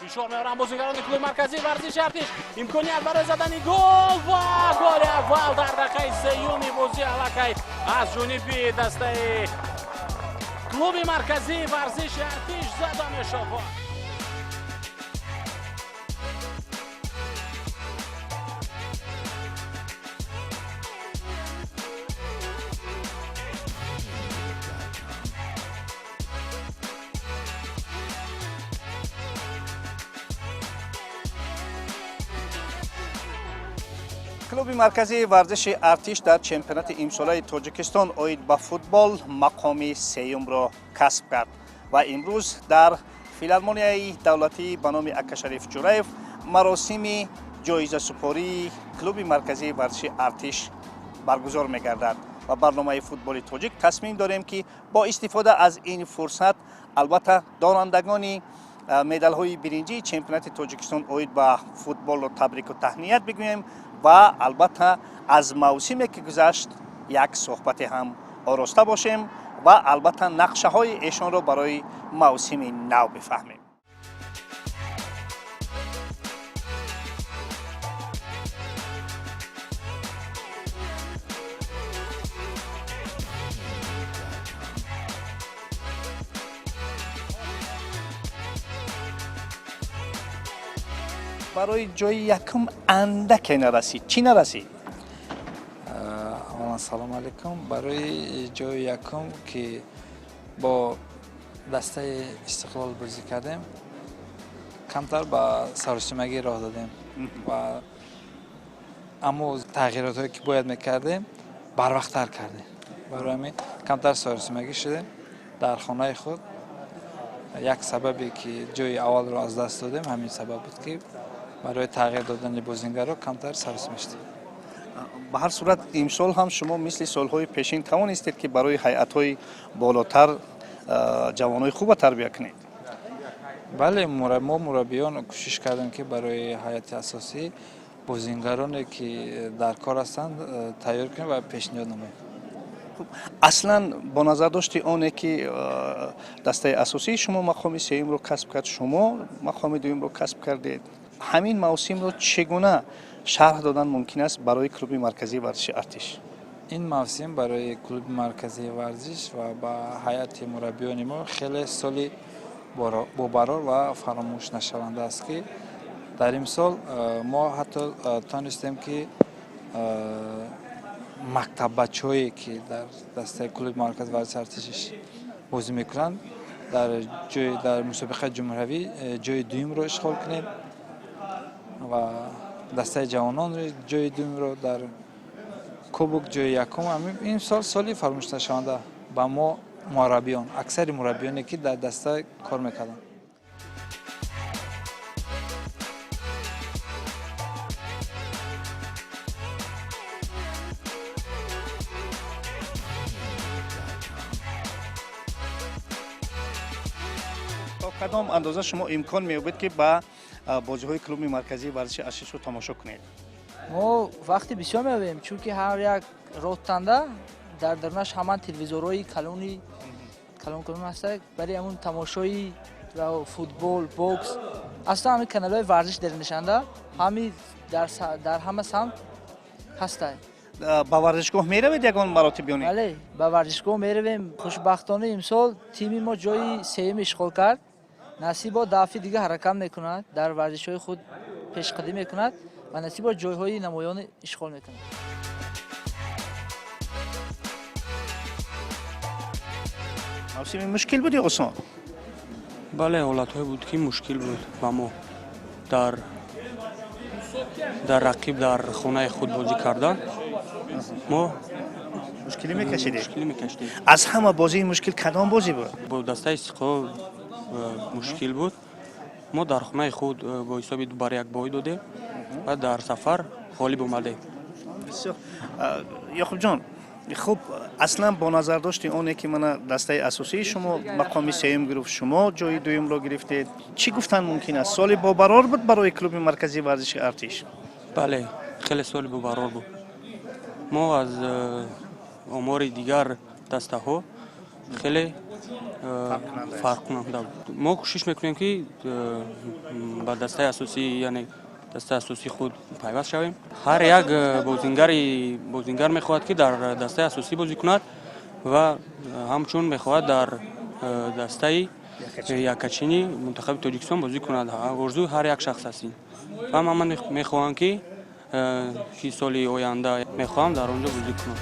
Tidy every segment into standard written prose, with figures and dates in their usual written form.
Фишор меоранд бозигарони клуби марказии варзиши Артиш. Имконият барои задани гол ва голи аввал дар дақиқаи сеюми бозӣ аллакай аз ҷониби дастаи клуби марказии варзиши Артиш зада мешавад. Клуби марказии варзиши Артиш дар чемпионати имсолаи Тоҷикистон оид ба футбол мақоми сеюмро касб кард ва имрӯз дар филармонияи давлатӣ ба номи Акашариф Ҷураев маросими ҷоизасупории клуби марказии варзиши Артиш баргузор мегардад ва барномаи Футболи тоҷик тасмим дорем, ки бо истифода аз ин фурсат, албатта, дорандагони медалҳои биринҷии чемпионати Тоҷикистон оид ба футболро табрику таҳният бигӯем ва, албатта, аз мавсиме ки гузашт як суҳбате ҳам ороста бошем ва, албатта, нақшаҳои эшонро барои мавсими нав бифаҳмем. Барои ҷои якум андаке нарасид. Чӣ нарасид? Аввалан, салому алайкум. Барои ҷои якум, ки бо дастаи Истиқлол бозӣ кардем, камтар ба саросимагӣ роҳ додем ва аммо тағйиротҳое, ки бояд мекардем, барвақттар кардем. Барои ҳамин камтар саросимагӣ шудем дар хонаи худ. Як сабабе, ки ҷои аввалро аз даст додем, ҳамин сабаб буд, ки барои тағйир додани бозингарро камтар саросима шудем. Ба ҳар сурат, имсол ҳам шумо мисли солҳои пешин тавонистед, ки барои ҳайатҳои болотар ҷавонҳои хуба тарбия кунед. Бале, мо мураббиён кӯшиш кардем, ки барои ҳайати асосӣ бозингароне, ки дар кор ҳастанд, тайёр кунем ва пешниҳод намоем. Хуб, аслан бо назардошти оне, ки дастаи асосии шумо мақоми сеюмро касб кард, шумо мақоми дуюмро касб кардед, ҳамин мавсимро чӣ гуна шарҳ додан мумкин аст барои клуби марказии варзиши Артиш? Ин мавсим барои клуби марказии варзиш ва ба ҳайати мураббиёни мо хеле соли бобарор ва фаромӯшнашаванда аст, ки дар имсол мо ҳатто тонистем, ки мактаббачаҳое, ки дар дастаи клуби маркази варзиши Артиш бозӣ мекунанд, дар мусобиқаи ҷумҳуриявӣ ҷои дуюмро ишғол кунем ва дастаи ҷавонон ҷои дуюмро, дар кубок ҷои якум. Ин сол соли фаромӯшнашаванда ба мо мураббиён, аксари мураббиёне, ки дар даста кор мекарданд. То кадом андоза шумо имкон меёбед, ки ба бозиҳои клуби марказии варзиши Артишро тамошо кунед? Мо вақти бисёр меёбем, чунки ҳар як ротанда дар дарунаш ҳаман телевизорҳои калони калон калон ҳаста барои ҳамун тамошои футбол, бокс, аслан ҳамин каналҳои варзиш дарнишанда ҳами дар ҳама самт ҳастай. Ба варзишгоҳ меравед ягон маротиб ё не? Бале, ба варзишгоҳ меравем. Хушбахтона, имсол тими мо ҷои сеюм ишғол кард. Насибо, дафъи дига ҳаракат мекунад, дар варзишҳои худ пешқадӣ мекунад ва насибо, ҷойҳои намоён ишғол мекунад. Мавсими мушкил буд ё осон? Бале, ҳолатҳое буд, ки мушкил буд ба мо дар рақиб дар хонаи худ бозӣ кардан мо мушкилӣ мекашидед? Мушкилӣ мекашидем. Аз ҳама бозии мушкил кадом бозӣ буд? Бо дастаи Истиқлол мушкил буд. Мо дар хонаи худ бо ҳисоби 2 бар 1 бой додем ва дар сафар ғолиб омадем. Бисёр. Ёқубҷон, хуб, аслан бо назардошти оне, ки мана дастаи асосии шумо мақоми сеюм гирифт, шумо ҷои дуюмро гирифтед, чӣ гуфтан мумкин аст? Соли бобарор буд барои клуби марказии варзиши Артиш? Бале, хеле соли бобарор буд. Мо аз омори дигар дастаҳо хеле Фарқкунанда буд. Мо кӯшиш мекунем, ки ба дастаи асосӣ, яъне дастаи асосии худ пайваст шавем. Ҳар як бозингар мехоҳад, ки дар дастаи асосӣ бозӣ кунад ва ҳамчун мехоҳад дар дастаи якачини мунтахаби Тоҷикистон бозӣ кунад. Орзуи ҳар як шахс аст ин ва ман мехоҳам, ки соли оянда мехоҳам дар он ҷо бозӣ кунам.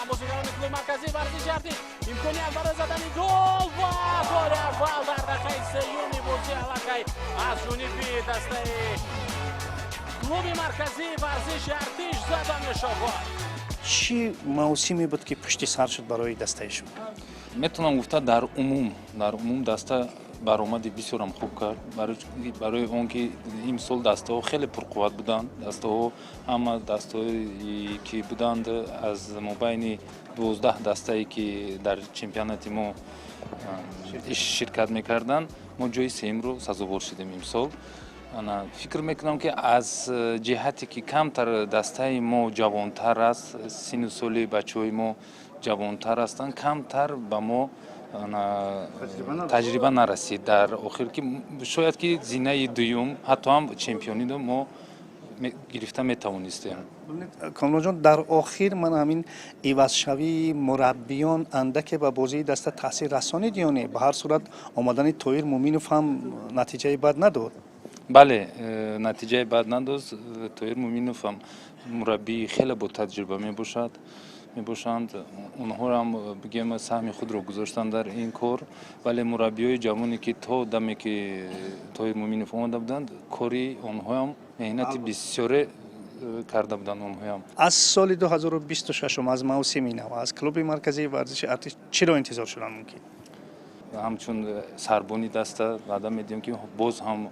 Бозигарони клуби марказии варзиши артиш, имконият барои задани гол ва голи аввал дар дақиқаи сеюми бозӣ аллакай аз ҷониби дастаи клуби марказии варзиши артиш зада мешавад. Чӣ мавсиме буд, ки пушти сар шуд барои дастаи шумо? Метавонам гуфта, дар умум даста баромади бисёрам хуб кард, барои он ки имсол дастаҳо хеле пурқувват буданд. Дастаҳо, ҳама дастаҳое ки буданд, аз мобайни 12 дастае ки дар чемпионати мо ширкат мекарданд, мо ҷои сеюмро сазовор шудем имсол. Фикр мекунам, ки аз ҷиҳате ки камтар дастаи мо ҷавонтар аст, сину соли бачаҳои мо ҷавонтар ҳастанд, камтар ба мо таҷриба нарасид дар охир, ки шояд ки зинаи дуюм, ҳатто ҳам чемпиониро мо гирифта метавонистем. Комронҷон, дар охир ман ҳамин ивазшавии мураббиён андаке ба бозии даста таъсир расонид ё не? Ба ҳар сурат, омадани Тоир Муминов ҳам натиҷаи бад надод. Бале, натиҷаи бад надод. Тоир Муминов ҳам мураббии хеле ботаҷриба мебошанд. Онҳоам, бигем, саҳми худро гузоштанд дар ин кор, вале мураббиҳои ҷавоне, ки то даме ки Тоир Муминов омада буданд, кори онҳоам меҳнати бисёре карда буданд онҳоям. Аз соли 2026, аз мавсими нав, аз клуби марказии варзиши артиш чиро интизор шудан мумкин? Ҳамчун сарбони даста ваъда медиҳем, ки боз ҳам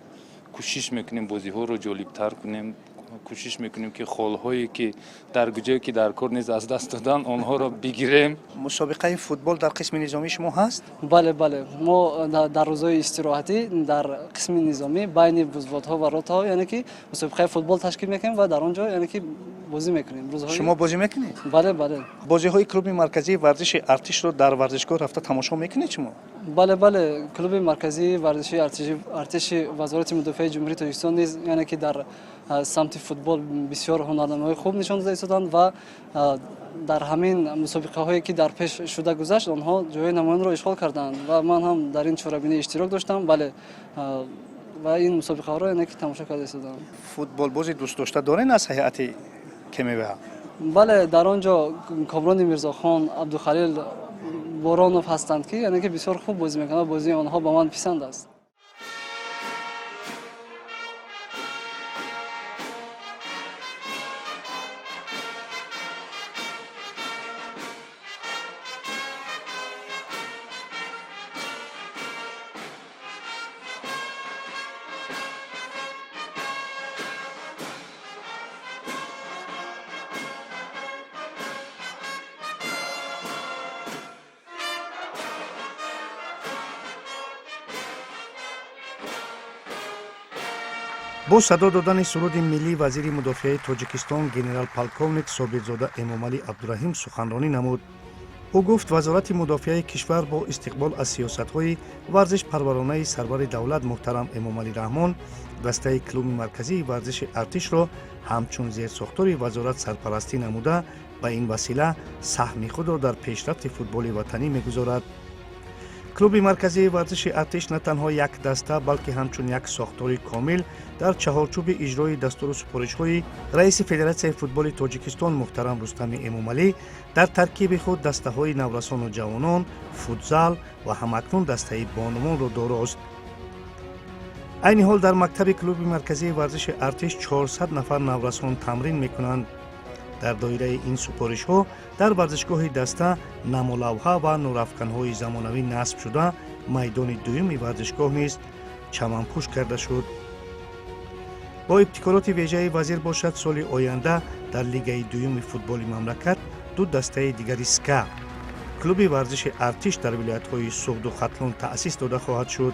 кӯшиш мекунем бозиҳоро ҷолибтар кунем, кӯшиш мекунем, ки холҳое ки дар ҷое ки дар кор низ аз даст додан, онҳоро бигирем. Мусобиқаи футбол дар қисми низомии шумо ҳаст? Бале, мо дар рӯзҳои истироҳатӣ дар қисми низомӣ байни взводҳо ва ротаҳо, яъне ки мусобиқаи футбол ташкил мекунем ва дар он ҷо, яъне ки, бозӣ мекунем. Шумо бозӣ мекунед? Бале. Бозиҳои клуби марказии варзиши артишро дар варзишгоҳ рафта тамошо мекунед шумо? Бале, клуби марказии варзишии артиши Вазорати мудофиаи Ҷумҳурии Тоҷикистон низ, яъне ки, дар самти футбол бисёр ҳунарнамоии хуб нишон дода истоданд ва дар ҳамин мусобиқаҳое ки дар пеш шуда гузашт, онҳо ҷои намоёнро ишғол карданд ва ман ҳам дар ин чорабинӣ иштирок доштам, бале, ва ин мусобиқаҳоро, яъне ки, тамошо карда истодам. Футболбози дӯстдошта дорен аз ҳайати КМВА? Бале, дар он ҷо Комрони Мирзохон, Абдухалил Боронов ҳастанд, ки, яъне ки, бисёр хуб бозӣ мекунанд ва бозии онҳо ба ман писанд аст. Бо садо додани суруди миллӣ вазири мудофиаи Тоҷикистон генерал-полковник Собирзода Эмомалӣ Абдураҳим суханронӣ намуд. Ӯ гуфт, Вазорати мудофиаи кишвар бо истиқбол аз сиёсатҳои варзишпарваронаи сарвари давлат муҳтарам Эмомалӣ Раҳмон дастаи клуби марказии варзиши артишро ҳамчун зерсохтори вазорат сарпарастӣ намуда, ба ин васила саҳми худро дар пешрафти футболи ватанӣ мегузорад. Клуби марказии варзиши артиш на танҳо як даста, балки ҳамчун як сохтори комил дар чаҳорчӯби иҷрои дастуру супоришҳои раиси Федератсияи футболи Тоҷикистон муҳтарам Рустами Эмомалӣ дар таркиби худ дастаҳои наврасону ҷавонон, футзал ва ҳамакнун дастаи бонувонро дорост. Айни ҳол дар мактаби клуби марказии варзиши артиш 400 нафар наврасон тамрин мекунанд. Дар доираи ин супоришҳо дар варзишгоҳи даста намолавҳа ва нурафканҳои замонавӣ насб шуда, майдони дуюми варзишгоҳ низ чаманпӯш карда шуд. Бо ибтикороти вежаи вазир бошад, соли оянда дар лигаи дуюми футболи мамлакат ду дастаи дигари СКА клуби варзиши артиш дар вилоятҳои Суғду Хатлон таъсис дода хоҳад шуд.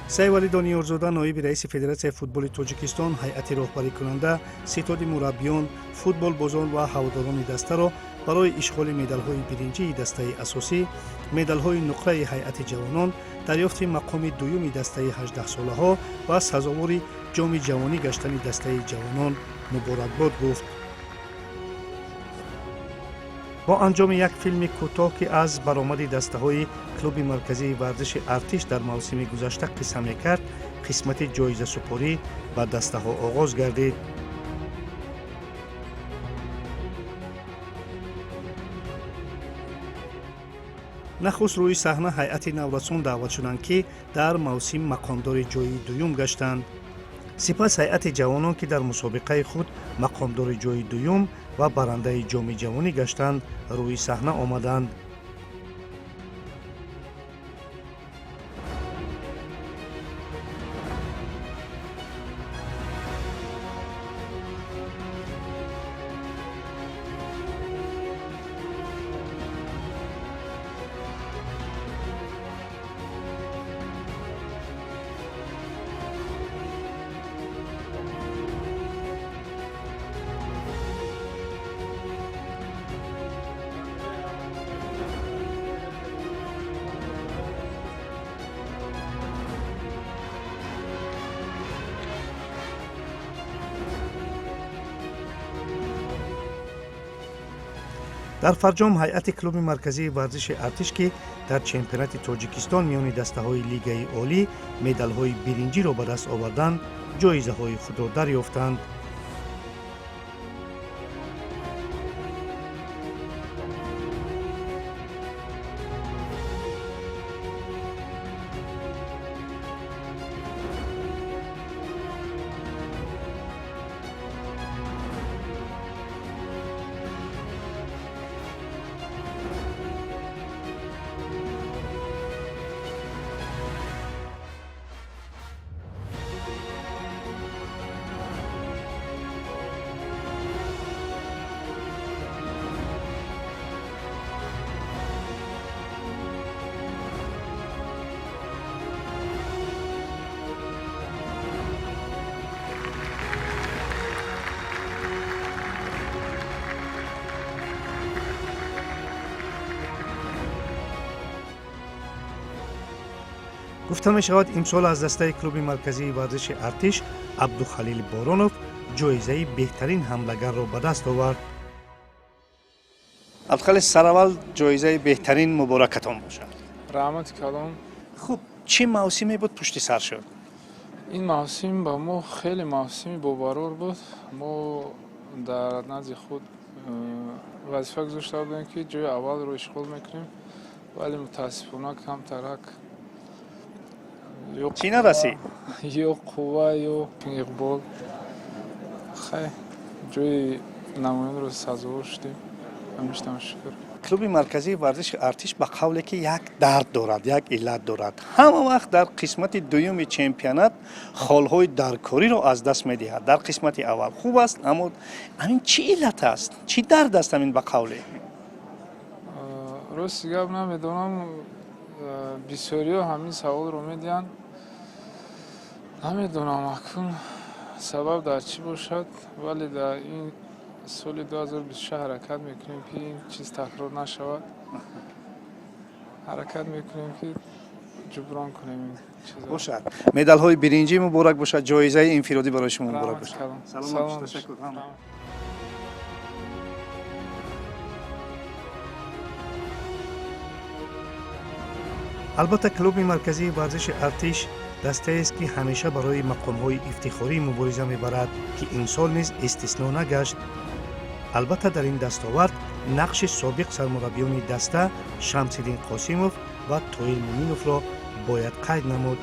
Сайвалӣ Дониёрзода, ноиби раиси Федератсияи футболи Тоҷикистон, ҳайати роҳбарикунанда, ситоди мураббиён, футболбозон ва ҳаводорони дастаро барои ишғоли медалҳои биринҷии дастаи асосӣ, медалҳои нуқраи ҳайати ҷавонон, дарёфти мақоми дуюми дастаи 18-солаҳо ва сазовори ҷоми ҷавонӣ гаштани дастаи ҷавонон муборакбод гуфт. Бо анҷоми як филми кӯтоҳ, ки аз баромади дастаҳои клуби марказии варзиши Артиш дар мавсими гузашта қисса мекард, қисмати ҷоизасупорӣ ба дастаҳо оғоз гардид. Нахуст рӯи саҳна ҳайати наврасон даъват шуданд, ки дар мавсим мақомдори ҷои дуюм гаштанд. Сипас ҳайати ҷавонон, ки дар мусобиқаи худ мақомдори ҷои дуюм ва барандаи ҷоми ҷавонӣ гаштанд, рӯи саҳна омаданд. Дар фарҷом ҳайати клуби марказии варзиши Артиш, ки дар чемпионати Тоҷикистон миёни дастаҳои лигаи олӣ медалҳои биринҷиро ба даст оварданд, ҷоизаҳои худро дарёфтанд. Гуфта мешавад, имсол аз дастаи клуби марказии варзиши Артиш Абдухалил Боронов ҷоизаи беҳтарин ҳамлагарро ба даст овард. Абдухалил, сараввал ҷоизаи беҳтарин муборакатон бошад. Раҳмати калон. Хуб, чӣ мавсиме буд пушти сар шуд? Ин мавсим ба мо хеле мавсими бобарор буд. Мо дар назди худ вазифа гузошта будем, ки ҷои аввалро ишғол мекунем, вале мутаассифона камтарак чӣ нарасид? Ё қувва, ё иқбол. Хай, ҷои намоёнро сазовор шудем, ҳамиштам шукр. Клуби марказии варзиши Артиш ба қавле ки як дард дорад, як иллат дорад, ҳама вақт дар қисмати дуюми чемпионат холҳои даркориро аз даст медиҳад. Дар қисмати аввал хуб аст, аммо ҳамин чӣ иллат аст, чӣ дард аст ҳамин ба қавле? Рости гап, намедонам. Бисёриҳо ҳамин саволро медиҳанд. Намедонам, акнун сабаб дар чӣ бошад, вале дар ин соли 2026 ҳаракат мекунем, ки ин чиз такрор нашавад. Ҳаракат мекунем, ки ҷуброн кунем ин чизро. Бошад, медалҳои биринҷӣ муборак бошад, ҷоизаи инфиродӣ барои шумо муборак бошад. Саломат. Ташаккур. Албатта, клуби марказии варзиши Артиш дастаест, ки ҳамеша барои мақомҳои ифтихорӣ мубориза мебарад, ки имсол низ истисно нагашт. Албатта, дар ин дастовард нақши собиқ сармураббиёни даста Шамсиддин Қосимов ва Тоир Муминовро бояд қайд намуд.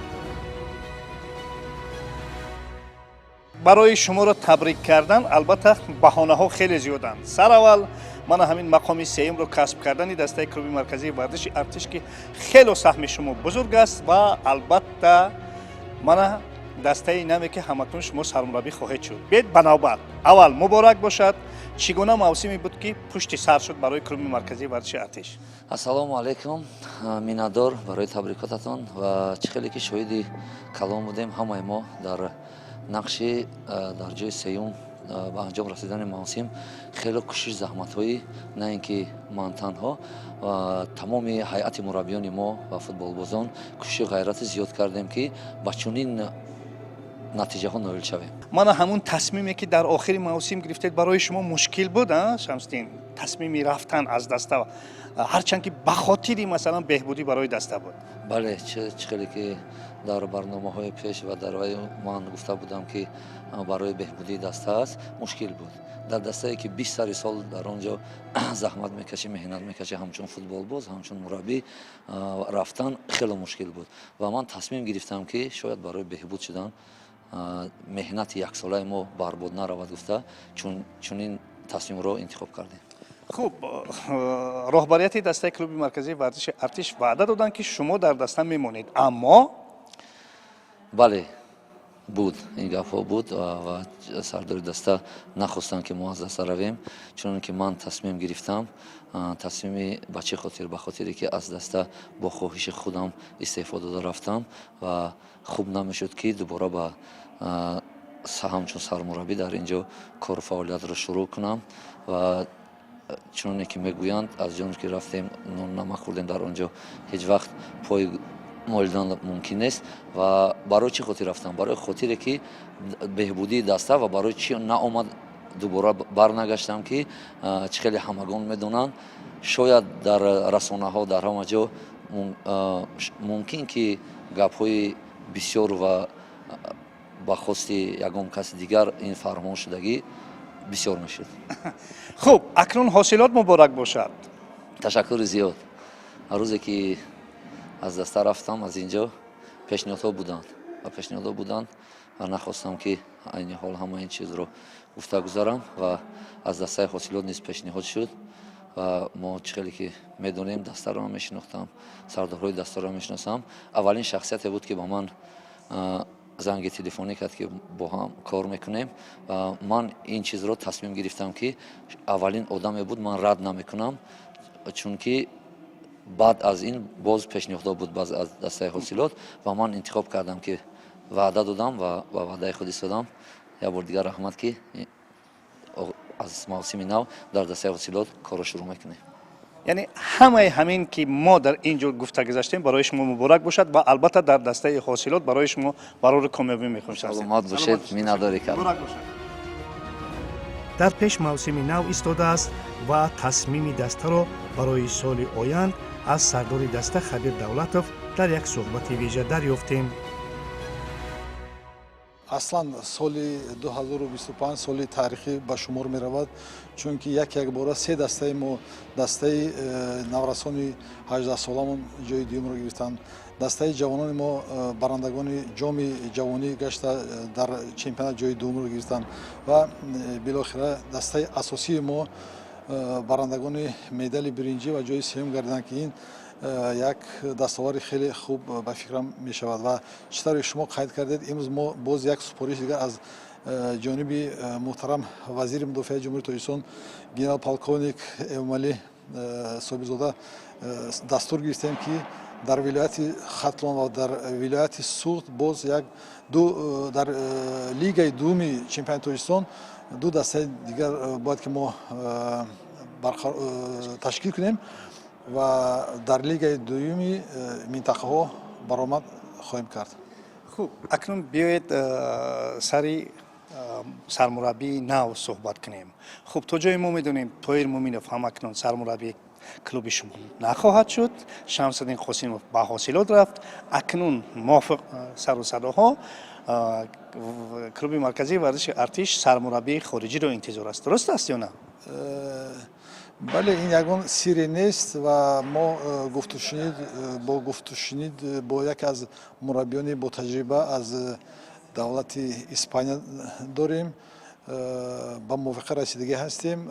Барои шуморо табрик кардан, албатта, баҳонаҳо хеле зиёданд. Сараввал мана ҳамин мақоми сеюмро касб кардани дастаи клуби марказии варзиши Артиш, ки хело саҳми шумо бузург аст, ва албатта мана Дастаи наве, ки ҳамакнун шумо сармураббӣ хоҳед шуд. Биед ба навбат. Аввал муборак бошад. Чӣ гуна мавсиме буд, ки пушти сар шуд барои клуби марказии варзиши Артиш? Ассалому алайкум, миннатдор барои табрикотатон. Ва чӣ хеле ки шоҳиди калом будем ҳамаи мо, дар нақши дар ҷои сеюм ба анҷом расидани мавсим хеле кӯшиш, заҳматҳои на ин ки ман танҳо ва тамоми ҳайати мураббиёни мо ва футболбозон кӯшиши ғайрати зиёд кардем, ки ба чунин натиҷаҳо ноил шавем. Мана ҳамун тасмиме, ки дар охири мавсим гирифтед, барои шумо мушкил буд, Шамсиддин? Тасмими рафтан аз даста, ҳарчанд ки ба хотири, масалан, беҳбудӣ барои даста буд. Бале, чӣ хеле ки дар барномаҳои пеш ва дар вай ман гуфта будам, ки барои беҳбудии даста аст. Мушкил буд дар дастае, ки 20 сари сол дар он ҷо заҳмат мекашӣ, меҳнат мекашӣ, ҳамчун футболбоз, ҳамчун мураббӣ рафтан хеле мушкил буд. Ва ман тасмим гирифтам, ки шояд барои беҳбуд шудан меҳнати яксолаи мо барбод наравад гуфта, чунин тасмимро интихоб кардем. Хуб, роҳбарияти дастаи клуби марказии варзиши Артиш ваъда доданд, ки шумо дар даста мемонед, аммо Бале, буд, ин гапҳо буд ва сардори даста нахостанд, ки мо аз даста равем. Чуноне ки ман тасмим гирифтам, тасмими ба чӣ хотир? Ба хотире ки аз даста бо хоҳиши худам истеъфо дода рафтам ва хуб намешуд, ки дубора ба ҳамчун сармураббӣ дар ин ҷо кору фаъолиятро шурӯъ кунам. Ва чуноне ки мегӯянд, аз ҷоне ки рафтем нон намак хӯрдем, дар он ҷо ҳеҷ вақт пой молидан мумкин нест. Ва барои чӣ хотир рафтам? Барои хотире ки беҳбудии даста. Ва барои чӣ наомад, дубора барнагаштам, ки чӣ хеле ҳамагон медонанд, шояд дар расонаҳо, дар ҳама ҷо мумкин ки гапҳои бисёр ва ба хости ягон каси дигар ин фармон шудагӣ бисёр мешуд. Хуб, акнун ҳосилот муборак бошад. Ташаккури зиёд. Рӯзе ки аз даста рафтам, аз ин ҷо пешниҳодҳо буданд ва пешниҳодҳо буданд ва нахостам, ки айни ҳол ҳама ин чизро гуфта гузарам. Ва аз дастаи Ҳосилот низ пешниҳод шуд ва мо, чӣ хеле ки медонем, дастаро мешинохтам, сардорҳои дастаро мешиносам. Аввалин шахсияте буд, ки ба ман занги телефонӣ кард, ки бо ҳам кор мекунем. Ва ман ин чизро тасмим гирифтам, ки аввалин одаме буд, ман рад намекунам, чунки баъд аз ин боз пешниҳодҳо буд баъз аз дастаи Ҳосилот ва ман интихоб кардам, ки ваъда додам ва ба ваъдаи худ истодам. Як бор дигар раҳмат, ки аз мавсими нав дар дастаи Ҳосилот корро шурӯъ мекунем. Яъне ҳамаи ҳамин, ки мо дар ин ҷо гуфта гузаштем, барои шумо муборак бошад ва албатта дар дастаи Ҳосилот барои шумо барори комёбӣ мехоҳем. Саломат бошед, миннатдорӣ кардам. Дар пеш мавсими нав истодааст ва тасмими дастаро барои соли оянд аз сардори даста Хабир Давлатов дар як суҳбати вижа дарёфтем. Аслан соли 2025 соли таърихӣ ба шумор меравад, чунки як якбора се дастаи мо: дастаи наврасони 18-соламон ҷои дуюмро гирифтанд, дастаи ҷавонони мо барандагони ҷоми ҷавонӣ гашта, дар чемпионат ҷои дуюмро гирифтанд ва билохира дастаи асосии мо барандагони медали биринҷӣ ва ҷои сеюм гардиданд, ки ин як дастовари хеле хуб ба фикрам мешавад. Ва чӣ тавре шумо қайд кардед, имрӯз мо боз як супориши дигар аз ҷониби муҳтарам вазири мудофиаи Ҷумҳурии Тоҷикистон генерал полковник Эмомалӣ Собирзода дастур гирифтем, ки дар вилояти Хатлон ва дар вилояти Суғд боз як ду дар лигаи дуюми чемпионати Тоҷикистон ду дастаи дигар бояд ки мо ташкил кунем ва дар лигаи дуюми минтақаҳо баромад хоҳем кард. Хуб, акнун биёед сари сармураббии нав суҳбат кунем. Хуб, то ҷое мо медонем, Тоҳир Муминов ҳам акнун сармураббии клуби шумо нахоҳад шуд. Шамсиддин Қосимов ба Ҳосилот рафт. Акнун мувофиқ сару садоҳо, клуби марказии варзиши Артиш сармураббии хориҷиро интизор аст. Дуруст аст ё на? Бале, ин ягон сирре нест ва мо гуфтушунид бо гуфтушунид бо яке аз мураббиёни ботаҷриба аз давлати Испания дорем, ба мувофиқа расидагӣ ҳастем.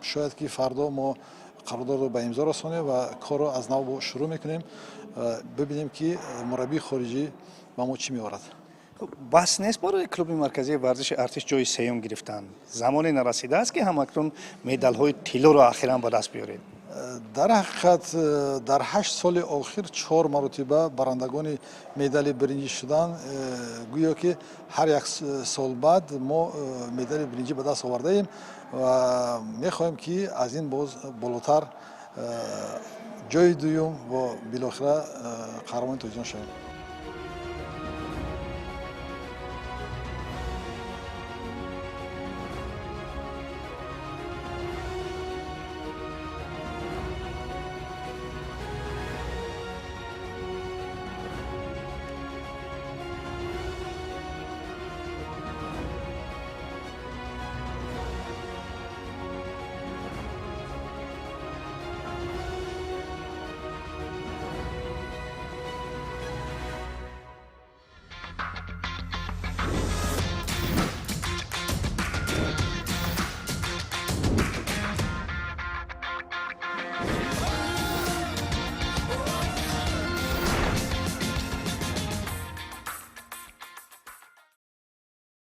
Шояд ки фардо мо қарордорро ба имзо расонем ва корро аз нав шурӯъ мекунем. Бибинем, ки мураббии хориҷӣ ба мо чӣ меорад. Бас нест барои клуби марказии варзиши артиш ҷои сеюм гирифтан? Замоне нарасидааст, ки ҳамакнун медалҳои тиллоро ахиран ба даст биёред? Дар ҳақиқат, дар 8 соли охир чор маротиба барандагони медали биринҷӣ шудан. Гӯё ки ҳар як сол баъд мо медали биринҷӣ ба даст овардаем ва мехоҳем, ки аз ин боз болотар, ҷои дуюм ва билохира қаҳрамони Тоҷикистон шавем.